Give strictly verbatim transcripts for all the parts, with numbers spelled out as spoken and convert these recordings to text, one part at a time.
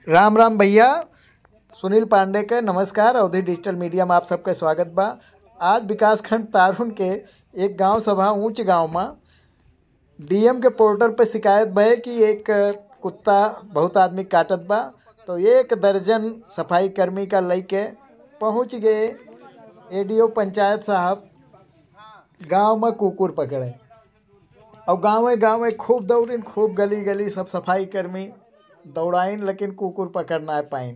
राम राम भैया, सुनील पांडे के नमस्कार। अवधी डिजिटल मीडिया में आप सबके स्वागत बा। आज विकासखंड तारुन के एक गांव सभा ऊंच गांव में डीएम के पोर्टल पे शिकायत भय कि एक कुत्ता बहुत आदमी काटत बा, तो एक दर्जन सफाई कर्मी का लइके पहुँच गए एडीओ पंचायत साहब गांव में कुकुर पकड़े। और गाँवे गाँवे खूब दौड़िन, खूब गली गली सब सफाई कर्मी दौड़ाइन, लेकिन कुकुर पकड़ ना पाइन।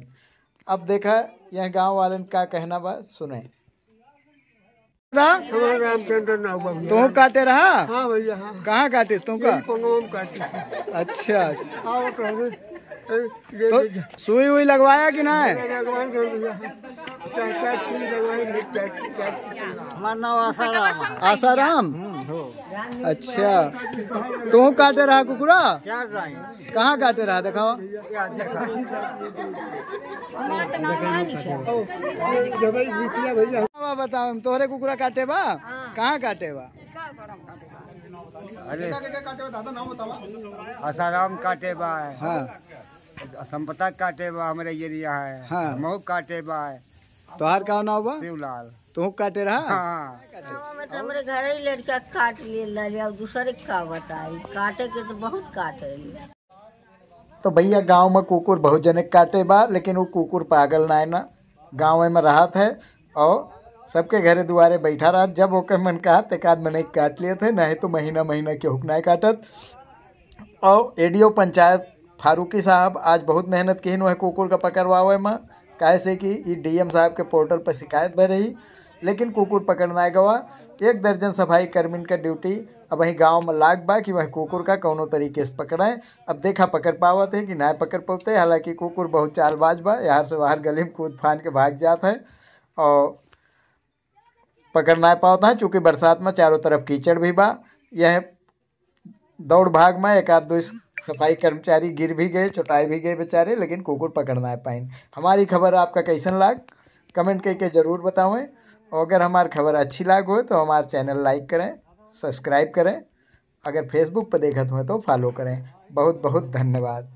अब देखा यह गाँव वालन का कहना बा, सुने। दा? हमारा रामचंद्र नाव बा भैया। तू काटे रहा? हाँ भैया, हाँ। कहाँ काटे तू का? यही पंगवा में काटे। अच्छा, अच्छा। आओ तो हमें, ए, ये तो ले जा। सुई उई लगवाया कि ना? लगवाए दो भैया। चार, चार सुई लगवाए, ले, चार, चार। हमार नाव आसाराम है। आसाराम? हम्म, हो। अच्छा। तू काटे रहा कुकुरा? चार जाए। कहाँ काटे रहा, देखावा। हमार तो नाम ना लिखे। बाबा, बताओ, हम तोहरे कुकुरा काटे बा? हाँ। कहाँ काटे बा? अरे, आसाराम काटे बा, हाँ। संपता काटे बा, हमरे एरिया है। हाँ। महू काटे बा। तोहार का नाम बा? शिवलाल। तू काटे रहा? हाँ। गाँव में तो हमरे घर ही लड़का काट लिए लाले, अब दूसरे का बताई, काटे के तो बहुत काटे। तो भैया, गाँव में कुकुर बहुत जने काटे बा, लेकिन वो कुकुर पागल ना है ना, गाँव में रहत है और सबके घरे दुआरे बैठा रहत। जब ओकर मन कहत, एक आध मने काट लेत है, नहीं तो महीना महीना केहू के नहीं काटत। और एडीओ पंचायत फारूकी साहब आज बहुत मेहनत किहिन वह कुकुर का पकड़वावे में, काहे से कि ई डीएम साहब के पोर्टल पर शिकायत भर रही, लेकिन कुकुर पकड़ ना गवा। एक दर्जन सफाई कर्मिन का ड्यूटी अब वही गाँव में लाग बा कि वह कुकुर का कौनो तरीके से पकड़ाएं। अब देखा पकड़ पावत है कि ना पकड़ पावते, हालांकि कुकुर बहुत चालबाज बा, यहाँ से बाहर गली में कूद फान के भाग जात है और पकड़ ना पावत है, चूँकि बरसात में चारों तरफ कीचड़ भी बा। यह दौड़ भाग में एक आध दो सफाई कर्मचारी गिर भी गए, चोटाई भी गए बेचारे, लेकिन कुकुर पकड़ ना पाइन। हमारी खबर आपका कैसन लाग, कमेंट करके ज़रूर बतावें। और अगर हमार खबर अच्छी लाग हो तो हमार चैनल लाइक करें, सब्सक्राइब करें, अगर फेसबुक पर देखत हुए तो फॉलो करें। बहुत बहुत धन्यवाद।